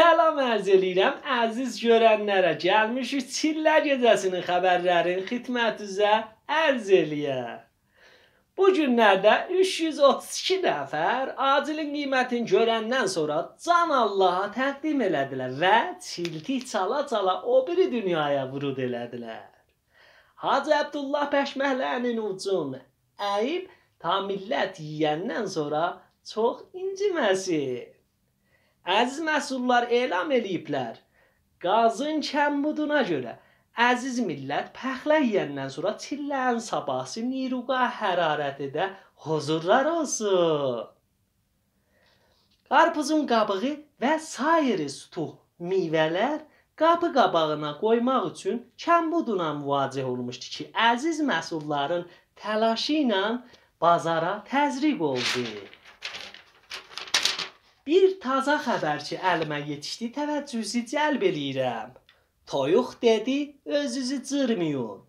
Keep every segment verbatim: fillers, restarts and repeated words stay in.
سلام عرض ائله‌ییرم عزیز گؤرنلره. گلمیشیک چیلله گئجه‌سینین خبرلرین خدمتینیزه عرض ائله‌یک. بو گونلرده اوچ یوز اوتوز ایکی نفر آجیلین قیمتینی گؤرندن سونرا جان آللاها تقدیم ائله‌دیلر و چیلتیک چالا-چالا او بیری دونیایا ورود ائله‌دیلر. حاجی عبدالله پشمکلرینین اوجون اییب تا میللت یئیندن سونرا چوخ اینجیمه‌سین. عزیز مسئوللار اعلام ائله‌ییبلر، گازین کمبودونا گؤره عزیز میللت پخله یئیندن سونرا چیلله‌نین صاباحیسی نیروگاه حرارتی‌ده حضورلار اولسون. قارپیزین قابیغی و سایر ستوک میوه‌لر قاپی قاباغینا قویماق اوچون کمبودلا مواجه اولموشدو کی، عزیز مسئوللارین تلاشی ایله بازارا تزریق اولدو. بیر تازا خبر کی، الیمه یئتیشدی، توجهوزو جلب ائله‌ییرم. تویوق دئدی: «اؤزوزو جیرمایین.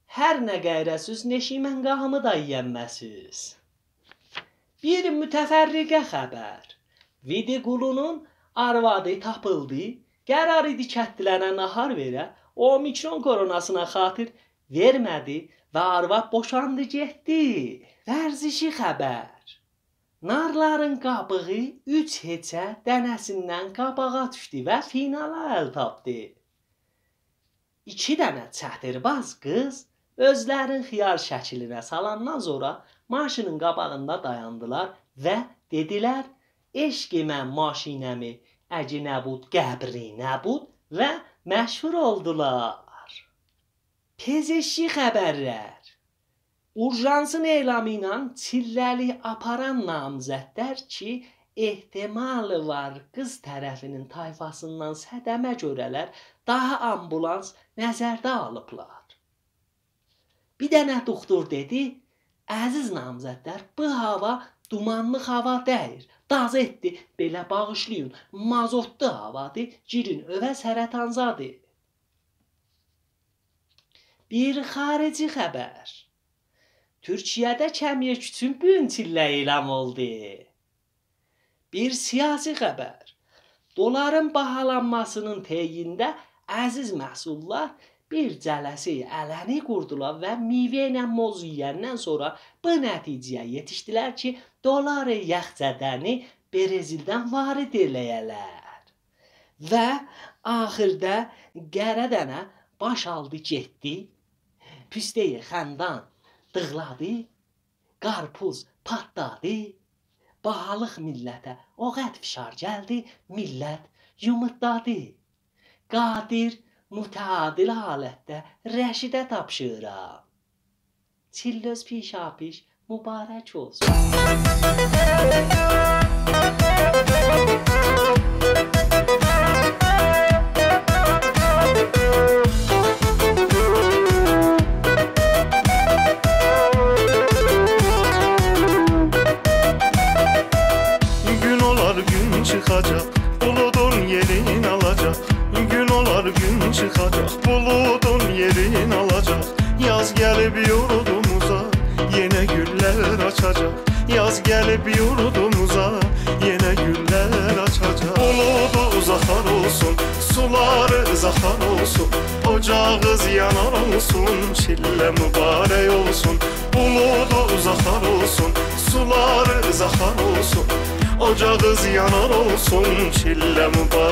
هر نه قاییراسیز، نشیمنگاهیمی دا یئینمه‌سیز.» بیر متفرقه خبر. ویدی قولونون آروادی تاپیلدی. قرار ایدی کتلیلره ناهار وئره، اومیکرون کروناسینا خاطیر وئرمه‌دی و آرواد بوشاندی گئتدی. ورزشی خبر. نارلارین قابیغی اوچ هئچه دنه‌سیندن قاباغا دوشدو و فینالا ال تاپدی. ایکی دنه چتیرباز قیز اؤزلرین خیار شکلینه سالاندان سونرا ماشینین قاباغیندا دایاندیلار و دئدیلر: «عشق من ماشینمی، اگه نبود قبری نبود» و مشهور اولدولار. پزشکی خبرلر. اورژانسین اعلامی ایله چیلله‌لیک آپاران نامزدلر کی، احتمالی وار قیز طرفینین طایفاسیندان صدمه گؤره‌لر، داها آمبولانس نظرده آلیبلار. بیر دنه دوکتور دئدی: «عزیز نامزدلر، بو هاوا دومانلیق هاوا دئییل، دازئتدی، بئله باغیشلایین، مازوتلو هاوادیر، گیرین ائوه، سرطان‌زادیر.» بیر خارجی خبر. تورکیه‌ده کم یئک اوچون بو گون چیلله اعلام اولدو. بیر سیاسی خبر. دلارین باهالانماسی‌نین طیینده عزیز مسئوللار بیر جلسه‌ی علنی قوردولار و میوه ایله موز یئیندن سونرا بو نتیجه‌یه یئتیشدیلر کی، دلار یخزده‌نی برزیلدن وارد ائله‌یه‌لر. و آخیردا قره دنه باش آلدی گئتدی، پوسته‌ی خندان دیغلادی، قارپوز پاتلادی، باهالیق میللته او قدر فشار گلدی، میللت یومورتلادی. قادر متعادل حالتده رشیده تاپشیریرام. چیللوز پیشاپیش مبارک اولسون. گون اولار، گون چیخاجاق، بولودون یئرین آلاجاق. گون اولار، گون چیخاجاق، بولودون یئرین آلاجاق. یاز گلیب یوردوموزا، یئنه گوللر آچاجاق. یاز گلیب یوردوموزا، یئنه گوللر آچاجاق. بولودوز آخار اولسون، سولاری زاخار اولسون، اوجاغیز یانار اولسون، چیلله مبارک اولسون. بولودوز آخار اولسون، سولاری زاخار اولسون، اوجاغیز یانار اولسون، چیلله مبارک